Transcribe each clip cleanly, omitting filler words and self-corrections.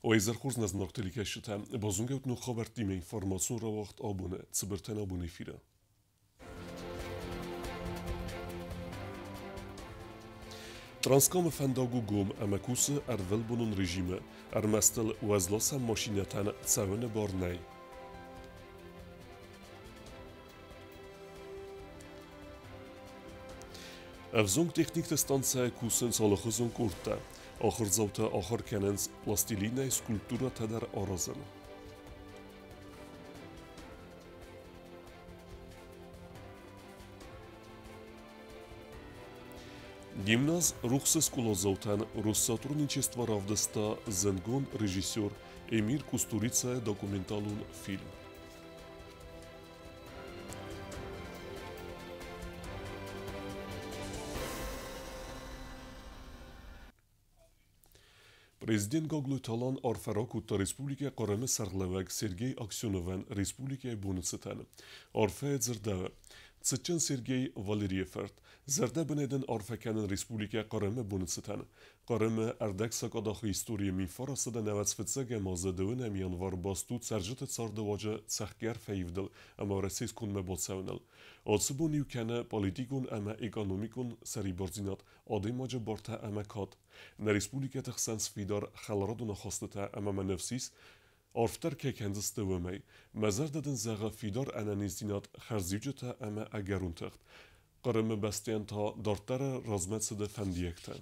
Уӕ хорз нӕ зынаргъ телекӕсджытӕ, базонгӕут ног хабӕрттимӕ информацион рауагъд абоны цыбыртӕн абоны эфиры. Транскамы фӕндаг у гом ӕмӕ кусы ӕрвылбонон режимы, ӕрмӕст ыл уӕзласӕн машинӕтӕн цӕуыны бар нӕй. Ӕвзонг техникты станцӕйы кусынц алыхуызон къордтӕ. Ахуырдзаутӕ ахуыр кӕнынц пластилинӕй скульптурӕтӕ дӕр аразын. Гимназ Рухсы скъоладзаутӕн Россотрудничество равдыста зындгонд режиссер Эмир Кустурицайы документалон фильм. Президент Гаглойты Алан арфӕ ракодта Республикӕ Хъырымы сӕргълӕууӕг Сергей Аксеновӕн республикӕйы боны цытӕн. Арфӕйы дзырдӕуы: Цытджын Сергей Валерийы фырт, зӕрдӕбынӕй дын арфӕ кӕнын Республикӕ Хъырымы боны цытӕн. Хъырымы ӕрдӕгсакъадахы историйы 1995 азы 2 январ баст у цӕрджыты цардыуаджы цӕхгӕр фӕивдыл ӕмӕ Уӕрӕсейы скондмӕ бацӕуыныл. Ацы бон иу кӕны политикон ӕмӕ экономикон сӕрибардзинад, адӕймаджы бартӕ ӕмӕ кад. Нӕ республикӕты хсӕн сфидар хӕларадон ахастытӕ ӕмӕ мӕ ныфс ис, арфдӕр кӕй кӕндзысты уымӕй. Мӕ зӕрдӕ дын зӕгъы фидар ӕнӕниздзинад, хӕрзиуджытӕ ӕмӕ ӕгӕрон тыхт. Хъырымы бӕстӕйӕн та дарддӕры размӕцыды фӕндиӕгтӕ.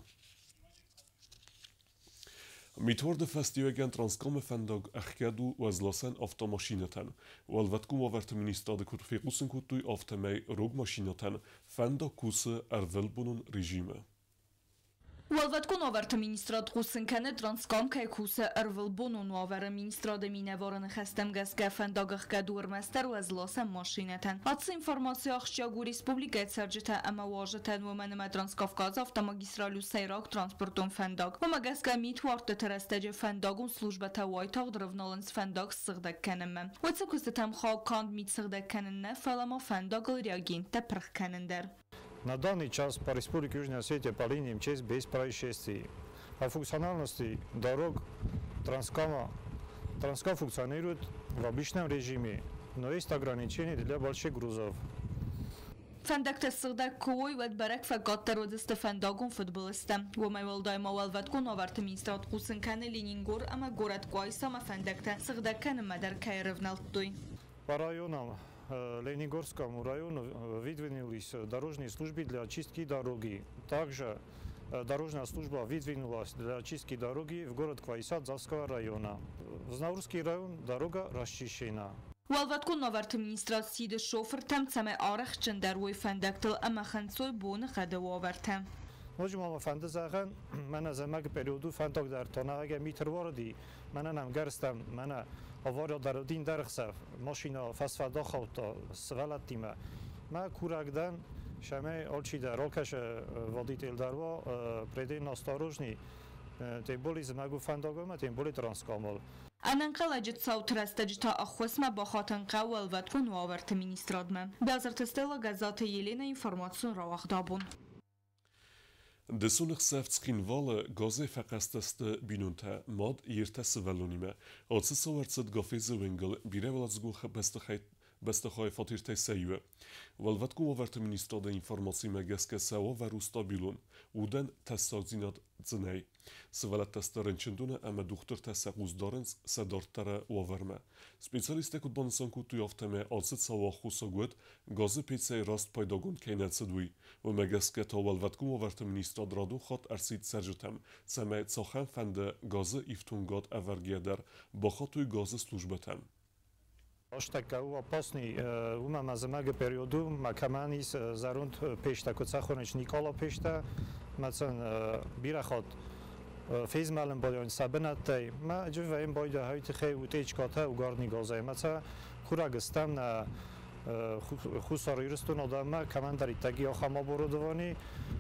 Митуарды фӕстиуӕгӕн Транскамы фӕндаг ӕхгӕд у уӕзласӕн автомашинӕтӕн. Уӕлвӕткон уавӕрты министрады куыд фехъусын кодтой, афтӕмӕй рог машинӕтӕн фӕндаг кусы ӕрвылбонон режимы. Уӕлвӕткон уавӕрты министрад хъусын кӕны, Транскам кӕй кусы ӕрвылбонон уавӕры. Министрады минӕвары ныхӕстӕм гӕсгӕ фӕндаг ӕхгӕд у ӕрмӕстдӕр уӕзласӕн машинӕтӕн. Ацы информаци ахсджиаг у республикӕйы цӕрджытӕ ӕмӕ уазджытӕн, уымӕн ӕмӕ Транскавказы автомагистраль у сӕйраг транспортон фӕндаг. Уымӕ гӕсгӕ митуардтыты рӕстӕджы фӕндагон службӕтӕ уайтагъд рывналынц фӕндаг ссыгъдӕг кӕнынмӕ. Уыцы куыстытӕм хауы канд мит сыгъдӕг кӕнын нӕ, фӕлӕ ма фӕндагыл реагенттӕ пырх кӕнын дӕр. На данный час по Республике Южная Осетия по линии МЧС без происшествий. О функциональности дорог Транскама. Транскам функционирует в обычном режиме, но есть ограничения для больших грузов. Фӕндӕгтӕ сыгъдӕг куы уой, уӕд бӕрӕг фӕкъаддӕр уыдзысты фӕндагон фыдбылызтӕ. Уымӕй уӕлдай ма Уӕлвӕткон уавӕрты министрад хъусын кӕны Ленингор ӕмӕ горӕт Къуайсамӕ фӕндӕгтӕ сыгъдӕг кӕнынмӕ дӕр кӕй ӕрӕвнӕлдтой. По районам Ленингорскому району выдвинулись дорожные службы для очистки дороги. Также дорожная служба выдвинулась для очистки дороги в город Квайса Дзавского района. В Знаурский район дорога расчищена. Уӕлвӕткон уавӕрты министрад сиды шофыртӕм, цӕмӕй арӕхстджындӕр уой фӕндӕгтыл ӕмӕ хынцой боныгъӕды уавӕртӕ. Ноджы ма мӕ фӕнды зӕгъын, мӕнӕ зымӕг периоду фӕндаг дӕр тонӕгӕ мит ӕруарыди, мӕнӕ нӕм гӕрзтӕм, мӕнӕ авария дӕр дин дӕргъсӕв, машина фӕсфӕд ахаудта сывӕллӕттимӕ. Мӕ курӕг дӕн, цӕмӕй алчидӕр алкӕсы водитель дӕр уа предельно осторожный, тем более зымӕгон фӕндагыл тем более Транскамыл. Ӕнӕнхъӕлӕджы цауты рӕстӕджы та ӕххуысмӕ бахатын хъӕуы Уӕлвӕткон уавӕрты министрадмӕ. Бязырты Стелла, Гӕззаты Еленӕ, информацион рауагъд абон. Дысон ӕхсӕв Цхинвалы газӕй фӕхъӕстӕ сты бинонтӕ, мад йе ртӕ сывӕллонимӕ. Ацы цау ӕрцыд Гафезы уынгыл бирӕуӕладзыгон бӕстыхайы фатертӕй сӕ иуы. Уӕлвӕткон уавӕрты министрады информацимӕ гӕсгӕ сӕ уавӕр у стабилон, удӕн тӕссагдзинад дзы нӕй. Сывӕллӕттӕ сты рынчындоны ӕмӕ дохтыртӕ сӕ хъус дарынц сӕ дарддӕры уавӕрмӕ. Специалисттӕ куыд банысан кодтой, афтӕмӕй ацы цауы аххосаг уыд, газы пецӕй раст пайдагонд кӕй нӕ цыд, уый. Уымӕ гӕсгӕ та Уӕлвӕткон уавӕрты министрад радон хатт ӕрсидт цӕрджытӕм, цӕмӕй цахӕмфӕнды газы ифтонгад ӕвӕргӕйӕ дӕр бахатой газы службӕтӕм. Астӕккӕ у опасный, уымӕ ӕмӕ зымӕгы периоду ма кӕмӕн ис зӕронд печтӕ, куыд сӕ хонынц Никъала печтӕ, мӕ сын бирӕ хатт фезмӕлын байдайынц сӕ бынӕттӕй. Мӕ дживӕйын байдайы тыххӕй утечкатӕ угарный газӕй. Мӕ сӕ курӕг стӕм нӕ Хуссар Ирыстоны адӕммӕ, кӕмӕндӕриддӕр ахӕм оборудовани,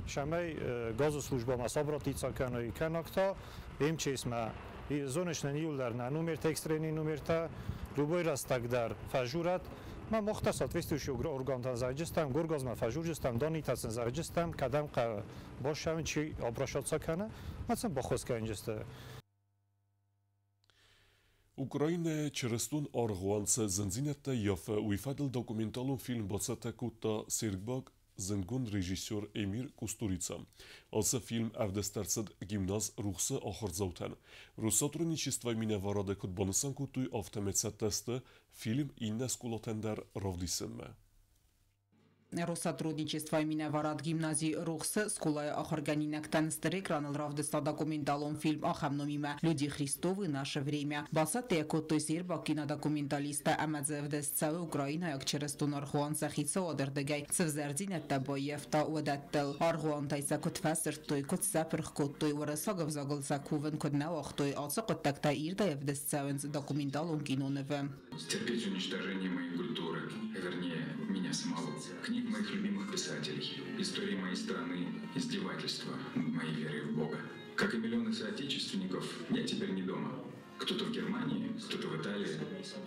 цӕмӕй газы службӕмӕ обратиться кӕной, кӕнӕг та МЧС-мӕ. Зоныс нын иууылдӕр нӕ номертӕ, экстренный номертӕ, любой рӕстӕг дӕр фӕжурӕт. Мӕ мах та соответствующий органтӕн зӕгъджыстӕм, Горгазмӕ фӕжурджыстӕм, данныйтӕ сын зӕгъджыстӕм, кӕдӕм хъӕуы бассӕуын, чи обращаться кӕны, мӕ сын баххуыс кӕнджысты. Украинӕйы чырыстон аргъуан цы зындзинӕдтӕ ӕййафы, уый фӕдыл документалон фильм бацӕттӕ кодта сербаг зындгонд режиссер Эмир Кустурица. Ацы фильм ӕвдыст ӕрцыд гимназ «Рухсы» ахуырдзаутӕн. Россотрудничествойы минӕварады куыд банысан кодтой, афтӕмӕй цӕттӕ сты фильм иннӕ скъолатӕн дӕр равдисынмӕ. Россотрудничествойы минӕварад гимнази «Рухсы» скъолайы ахуыргӕнинӕгтӕн стыр экраныл равдыста документалон фильм ахӕм номимӕ «Люди Христовы. Наше время». Бацӕттӕ йӕ кодтой сербаг кинодокументалисттӕ ӕмӕ дзы ӕвдыст цӕуы украинӕйаг чырыстон аргъуан сӕ хицауады рдыгӕй цы взӕрдзинӕдтӕ баййӕфта, уыдӕттыл. Аргъуантӕй сӕ куыд фӕсырдтой, куыд сӕ пырх кодтой, уырыссаг ӕвзагыл сӕ кувын куыд нӕ уагътой, ацы хъуыддӕгтӕ ирдӕй ӕвдыст цӕуынц документалон кинонывы. Стерпеть уничтожение моей культуры, вернее, меня самого. Книг моих любимых писателей, истории моей страны, издевательства над моей верой в Бога. Как и миллионы соотечественников, я теперь не дома. Кто-то в Германии, кто-то в Италии.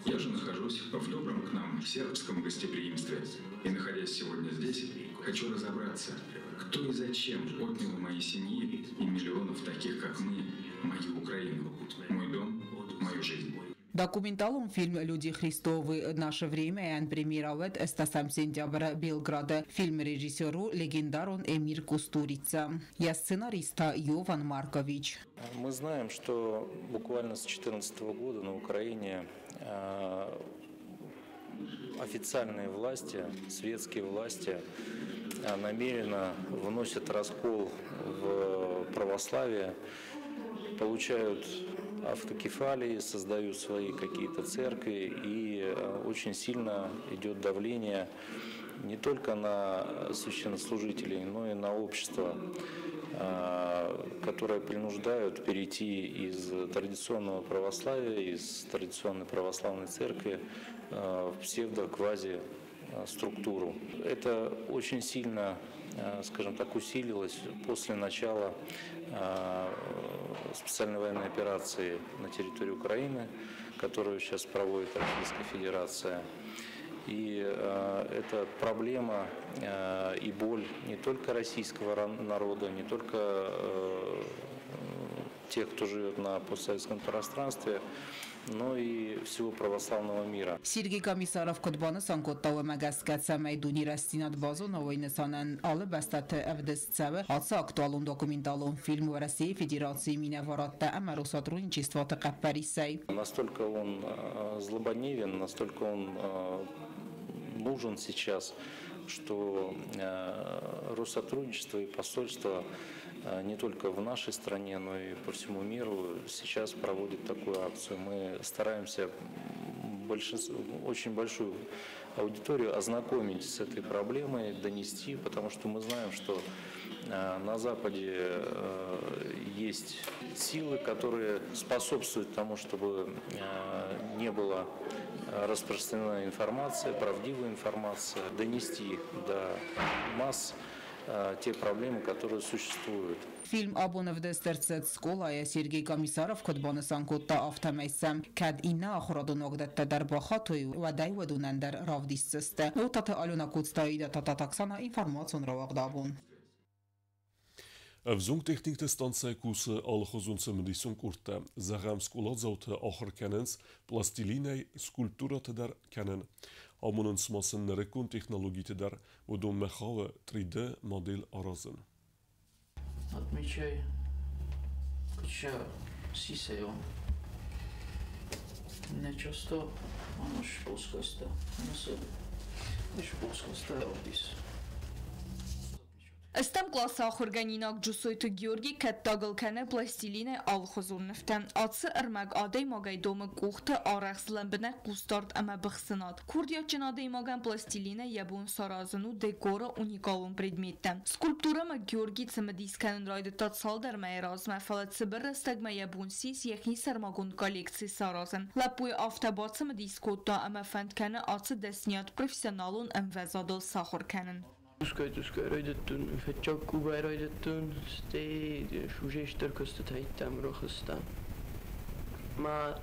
Я же нахожусь в добром к нам сербском гостеприимстве. И, находясь сегодня здесь, хочу разобраться, кто и зачем отнял у моей семьи и миллионов таких, как мы, мою Украину, мой дом, мою жизнь. Документалон фильм «Люди Христовы. Наше время» премьера уыд 8 сентябры Белграды. Фильмы режиссер у легендарон Эмир Кустурица. Йӕ сценарист та Йован Маркович. Мы знаем, что буквально с 2014 года на Украине официальные власти, светские власти намеренно вносят раскол в православие, получают автокефалии, создают свои какие-то церкви, и очень сильно идет давление не только на священнослужителей, но и на общество, которое принуждают перейти из традиционного православия, из традиционной православной церкви в псевдо-квази структуру. Это очень сильно, скажем так, усилилось после начала специальной военной операции на территории Украины, которую сейчас проводит Российская Федерация. И это проблема и боль не только российского народа, не только тех, кто живет на постсоветском пространстве, но и всего православного мира. Сергей Комиссаров куыд банысан кодта, уымӕ гӕсгӕ цӕмӕй дуне рӕстдзинад базона, уый нысанӕн алы бӕстӕты ӕвдыст цӕуы ацы актуалон документалон фильм Уӕрӕсейы Федерацийы минӕварадтӕ ӕмӕ Россотрудничествоты хъӕппӕрисӕй. Настолько он злободневен, настолько он нужен сейчас, что Россотрудничество и посольство не только в нашей стране, но и по всему миру сейчас проводит такую акцию. Мы стараемся очень большую аудиторию ознакомить с этой проблемой, донести, потому что мы знаем, что на Западе есть силы, которые способствуют тому, чтобы не была распространена информация, правдивая информация, донести до масс те проблемы, которые существуют. Фильм абон ӕвдыст ӕрцыд скъолайы. Сергей Комиссаров куыд банысан кодта, афтӕмӕй сӕм кӕд иннӕ ахуырадон уагдӕттӕ дӕр бахатой, уӕд ӕй уыдонӕн дӕр равдисдзысты. Нотаты Алена, Коцты Аида, Тататы Оксана, информацион рауагъд «Абон». Ӕвзонг техникты станцӕйы кусы алыхуызон цымыдисон къордтӕ. Зӕгъӕм, скъоладзаутӕ ахуыр кӕнынц пластилинӕй скульптурӕтӕ дӕр кӕнын. Амонынц ма сын нырыккон технологиты дӕр. Уыдонмӕ хауы 3D модель аразын. Отмечай, сисео. Нечасто оно школскоста. Школскоста одис. Ӕстӕм къласы ахуыргӕнинаг Джусойты Георги кӕттагыл кӕны пластилинӕй алыхуызон нывтӕ. Ацы ӕрмӕг адӕймагӕй домы къухты арӕхст, лӕмбынӕг хъусдард ӕмӕ быхсынад. Курдиатджын адӕймагӕн пластилинӕй йӕ бон саразын у декоры уникалон предметтӕ. Скульптурӕмӕ Георги цымыдис кӕнын райдыдта цалдӕр мӕйы размӕ, фӕлӕ цыбыр рӕстӕгмӕ йӕ бон ссис йӕхи сӕрмагонд коллекци саразын. Лӕппуйы афтӕ бацымыдис кодта ӕмӕ фӕнд кӕны ацы дӕсниад профессионалон ӕмвӕзадыл сахуыр кӕнын. Тускай райдыдтон, фӕччаг кубай райдыдтон, стӕй шужестер костытӕйттӕм рахызтӕн. Ма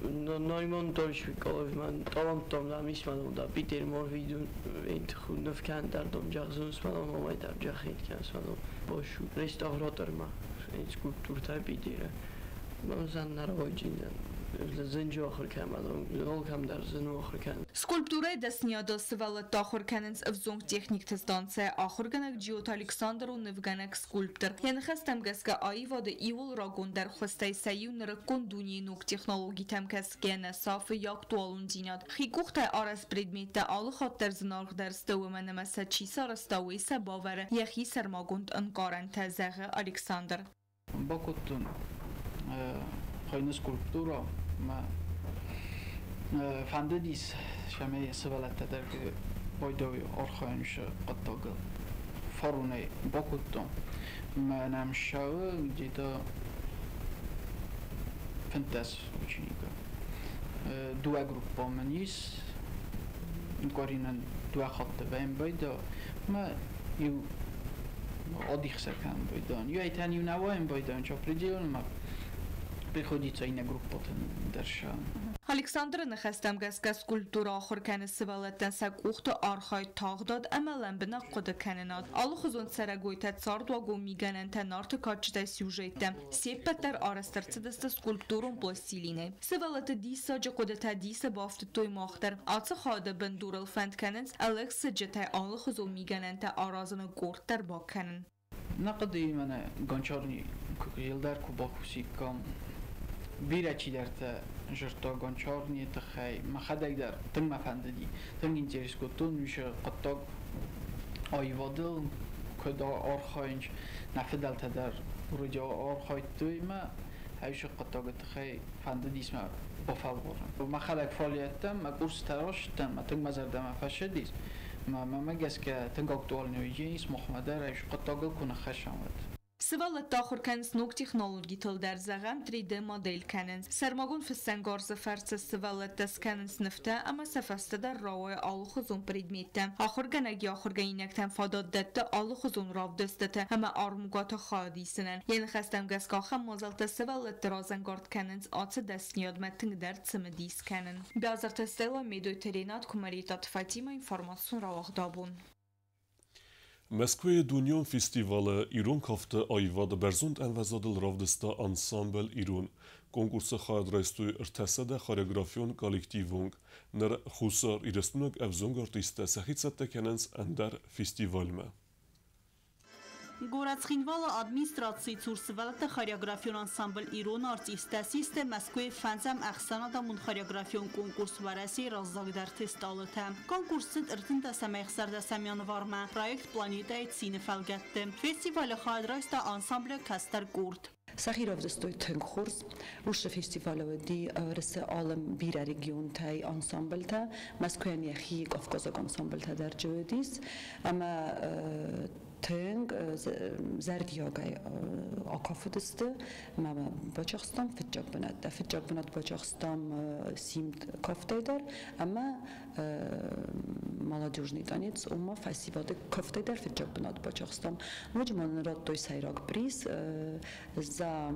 Ноймон Dolšvikolov talontom da mismanom da Peter Morvidun ent khunov kan dardom jahzun smanom omay dar jahit kan smanom boshu restaurator ma ent skulpturta Peter. Mam zan naroijin. Зынджы ахуыр кӕнын, алкӕм дӕр зын у ахуыр кӕнын. Скульптурӕйы дӕсныйадыл сывӕллӕтты ахуыр кӕнынц ӕвзонг техникты станцӕйы. Ахуыргӕнӕг Джиоты Александр у нывгӕнӕг-скульптор. Йӕ ныхӕстӕм гӕсгӕ аивады иууыл рагондӕр хуызтӕй сӕ иу нырыккон дунейы ног технологитӕм кӕсгӕйӕ нӕ сафы йӕ актуалондзинад. Хи къухтӕй арӕзт предметтӕ алы хатт дӕр зынаргъдӕр сты, уымӕн ӕмӕ сӕ чи сарӕзта, уый сӕ бавӕры йӕхи сӕрмагонд ӕнкъарӕнтӕ, зӕгъы Александр. Бакодтон хойны скульптура, мӕ фӕндыдис, цӕмӕй сывӕллӕттӕ дӕр байдайой архайын уыцы хъуыддагыл. Фаронӕй бакодтон. Мӕ нӕм ссӕуы где-то 15 ученика. Дыууӕ группа мын ис. Къуыринӕн дыууӕ хатты вӕййын байдайы. Мӕ иу адих сӕ кӕнын байдайын. Иуӕйтӕн иу нӕ уайын байдайын, определенно приходится иннӕ группӕтӕн дӕр ссарын. Александры ныхӕстӕм гӕсгӕ скульптура ахуыр кӕны сывӕллӕттӕн сӕ къухты архайд, тагъдад ӕмӕ лӕмбынӕг хъуыдыкӕнынад. Алыхуызон цӕрӕгойтӕ, цардуагон мигӕнӕнтӕ, нарты кадджытӕ, сюжеттӕ. Се ппӕт дӕр арӕзт ӕрцыдысты скульптурон пластилинӕй. Сывӕллӕтты диссаджы хъуыдытӕ дисы бафтыдтой мах дӕр. Ацы хады бындурыл фӕнд кӕнынц ӕлыгсыджытӕй алыхуызон мигӕнӕнтӕ аразыны къорд дӕр бакӕнын. Нӕ хъуыдыйы мӕнӕ гончарни елдар куы бакусиккам, бирӕ чидӕртӕ зыдта гончарнийы тыххӕй. Мӕхӕдӕг дӕр тынг мӕ фӕндыди, тынг интерес кодтон уыцы хъуыддаг аивадыл, куыд архайынц нӕ фыдӕлтӕ дӕр вроде архайдтой мӕ уыцы хъуыддагы тыххӕй фӕндыдис мӕ бафӕлварын. Мӕхӕдӕг фӕлиӕдтӕн, мӕ курсытӕ рацыдтӕн, мӕ тынг мӕ зӕрдӕмӕ фӕцыдис. Мӕ гӕсгӕ тынг актуальный уыдзӕнис махмӕ дӕр уыцы хъуыддагыл куы ныххӕссӕм, уӕд. Сывӕллӕтты ахуыр кӕнынц ног технологитыл дӕр, зӕгъӕм, 3D-модель кӕнынц. Сӕрмагонд фыссӕнгарзы фӕрцы сывӕллӕттӕ скӕнынц нывтӕ ӕмӕ сӕ фӕстӕдӕр рауайы алыхуызон предметтӕ. Ахуыргӕнӕг йӕ ахуыргӕнинӕгтӕн фадат дӕтты алыхуызон равдыстыты ӕмӕ армукъаты хайад исынӕн. Йӕ ныхӕстӕм гӕсгӕ ахӕм мадзӕлттӕ сывӕллӕтты разӕнгард кӕнынц ацы дӕсныйадмӕ тынгдӕр цымыдис кӕнын. Биазырты Стелла, Медойты Ренат, Куымӕридтаты Фатимӕ, информацион рауагъд абон. Мӕскуыйы дунеон фестивалы ирон кафты аивады бӕрзонд ӕмвӕзадыл равдыста ансамбль «Ирон». Конкурсы хайад райстой 300 хореографион коллективы онг. Ныр Хуссар Ирыстонаг ӕвзонг артисттӕ сӕхи цӕттӕ кӕнынц ӕндӕр фестивальмӕ. Горӕт Цхинвалы администрацийы цур сывӕллӕтты хореографион ансамбль «Ирон» артисттӕ систы Мӕскуыйы фӕндзӕм ӕхсӕнадӕмон хореографион конкурс Уӕрӕсейы раззагдӕрты стъалытӕ. Конкурс цыд 13-ӕм 16 январмӕ проект «Планетӕйы цины» фӕлгӕтты. Фестивалы хайад райста ансамблы кӕстӕр къорд. Сӕхи равдыстой тынг хорз. Уыцы фестивалы уыди Уӕрӕсе алы бирӕ регионтӕй ансамблтӕ. Мӕскуыйӕн йӕхи кавказаг ансамблтӕ дӕр уыдис. Ӕмӕ тынг зӕрдиагӕй акафыдысты ӕмӕ бацахстам фыццаг бынӕттӕ. Фыццаг бынат бацахстам симд кафтӕй дӕр ӕмӕ молодежный танец, ома фӕсивӕды кафтӕй дӕр фыццаг бынат бацахстам. Ноджы ма нын радтой сӕйраг приз за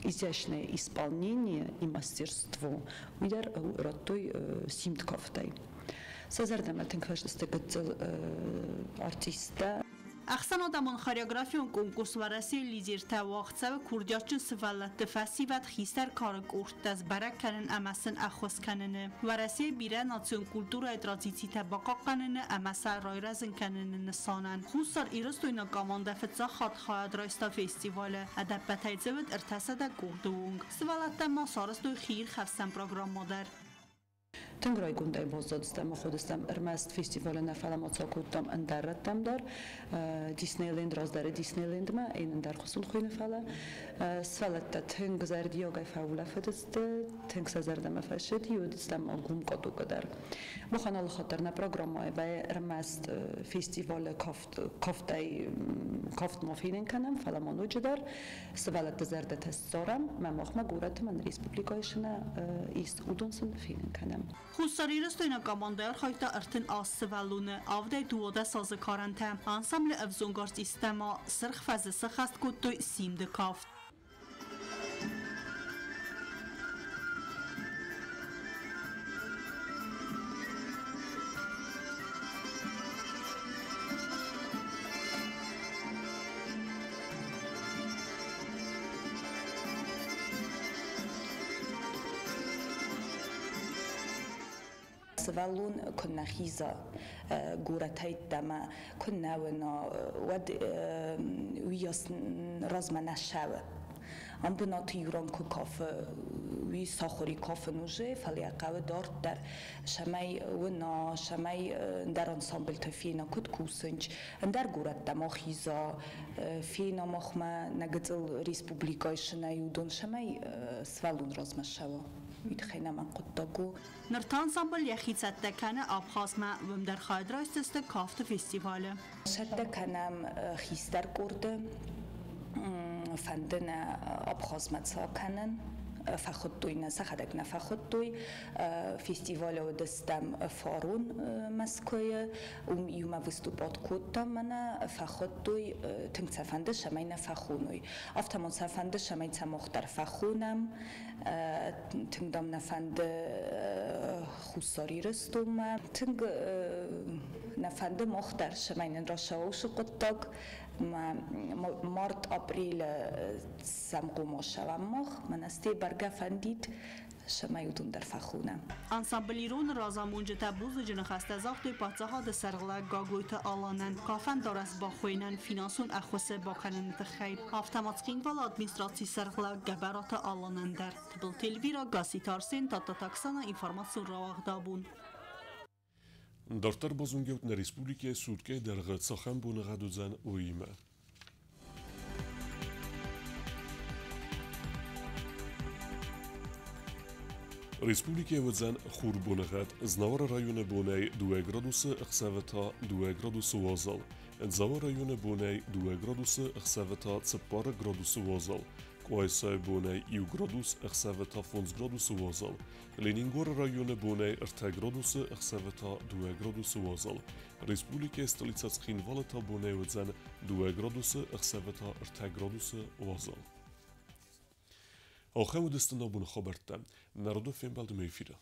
изящное исполнение и мастерство. Уый дӕр радтой симд кафтӕй. Сӕ зӕрдӕмӕ тынг фӕзындысты гыццыл артисттӕ. Ӕхсӕнадӕмон хореографион конкурс Уӕрӕсейы лидертӕ уагъд цӕуы курдиатджын сывӕллӕтты фӕсивӕд хистӕр кары къордтӕ сбӕрӕг кӕнын ӕмӕ сын ӕххуыс кӕныны. Уӕрӕсейы бирӕ национ культурӕйы традицитӕ бахъахъхъӕныны ӕмӕ сӕ райрӕзын кӕныны нысанӕн. Хуссар Ирыстойнаг командӕ фыццаг хатт хайад райста фестивалы. Ӕдӕппӕтӕй дзы уыд 300 къорды онг. Сывӕллӕттӕ ма сарӕзтой хиирхӕфсӕн программӕ дӕр. Тынг райгондӕй баззадыстӕм, ӕмӕ ӕрмӕст фестивалы нӕ, фӕлӕ ма кодтам ӕндӕр рӕттӕм дӕр. Диснейленд, раздӕры Диснейлендмӕ, ин ӕндӕр хуызон хуыйны, фӕлӕ сывӕллӕттӕ тынг зӕрдиагӕй фӕулӕфыдысты, тынг сӕ зӕрдӕмӕ фӕцыди, уыдыстӕм гум катокы дӕр. Махӕн алы хатт дӕр нӕ программӕйы вӕййы ӕрмӕст фестивалы кафт, кафтӕй кафт ма фенын кӕнӕм, фӕлӕ ма ноджыдӕр сывӕллӕтты зӕрдӕтӕ ссарӕм, мӕ махмӕ горӕты мӕ нӕ республикӕйы цы нӕ ис, уыдон сын фенын кӕнӕм. Хуссар Ирыстойнаг командӕйы архайдта 38 сывӕллоны, авдӕй 12 азы карӕнтӕ. Ансамблы ӕвзонг артисттӕ ма Сырх фӕзы сӕххӕст кодтой симды кафт. Сывӕллон куы нӕ хиза горӕтӕй ӕддӕмӕ, куы нӕ уына, уӕд уыйас размӕ нӕ ссӕуы. Ам бынаты иу ран куы кафы, уый сахуыр и кафын уже, фӕлӕ йӕ хъӕуы дарддӕр, цӕмӕй уына, цӕмӕй ӕндӕр ансамбльтӕ фена, куыд кусынц, ӕндӕр горӕттӕм ахиза, фена махмӕ нӕ гыццыл республикӕйы сынӕй уыдон, цӕмӕй сывӕллон размӕ ссӕуа. Уый тыххӕй нӕм хъуыддаг у. Ныр та ансамбль йӕхи цӕттӕ кӕны Абхазмӕ, уым дӕр хайад райсдзысты кафты фестивалы. Цӕттӕ кӕнӕм хистӕр къорды, фӕнды нӕ Абхазмӕ кӕнын. Фӕхуыдтой нӕ, сӕхӕдӕг нӕ фӕхуыдтой. Фестивалы уыдыстӕм фарон Мӕскуыйы, уым иумӕ выступать кодтам мӕнӕ, фӕхуыдтой, тынг сӕ фӕнды, цӕмӕй нӕ фӕхоной. Афтӕ ма сӕ фӕнды, цӕмӕй сӕ мах дӕр фӕхонӕм. Тынг, дам, нӕ фӕнды Хуссар Ирыстонмӕ. Тынг нӕ фӕнды мах дӕр, цӕмӕй нын рацӕуа уыцы хъуыддаг. Март, апрелы сӕм хъомыл ссӕуӕм мах, мӕнӕ стӕй бӕргӕ фӕндид, цӕмӕй уыдон дӕр фӕхонӕм. Ансамбль «Ирон» разамонджытӕ бузныджы ныхӕстӕ загътой паддзахады сӕргълӕг Гаглойты Аланӕн, кафӕн дарӕс бахуыйынӕн финансон ӕххуысы бакӕныны тыххӕй. Афтӕ ма Цхинвалы администрацийы сӕргълӕг Гӕбӕраты Аланӕн дӕр. Тыбылты Эльвира, Гасситы Арсен, Тадтаты Оксана, информацион рауагъд «Абон». Дарддӕр базонгӕут нӕ республикӕйы суткӕйы дӕргъы цахӕм боныгъӕд уыдзӕн, уыимӕ. Республикӕйы уыдзӕн хур боныгъӕд. Знауыры районы бонӕй 2 градусы, ӕхсӕвы та 2 градусы уазал. Дзауы районы бонӕй 2 градусы, ӕхсӕвы та 4 градусы уазал. Къуайсайы бонӕй 1 градус, ӕхсӕвы та 5 градусы уазал. Ленингоры районы бонӕй 3 градусы, ӕхсӕвы та 2 градусы уазал. Республикӕйы столицӕ Цхинвалы та бонӕй уыдзӕн 2 градусы, ӕхсӕвы та 3 градусы уазал. Ахӕм уыдысты нӕ боны хабӕрттӕ. Народы фембӕлды эфиры.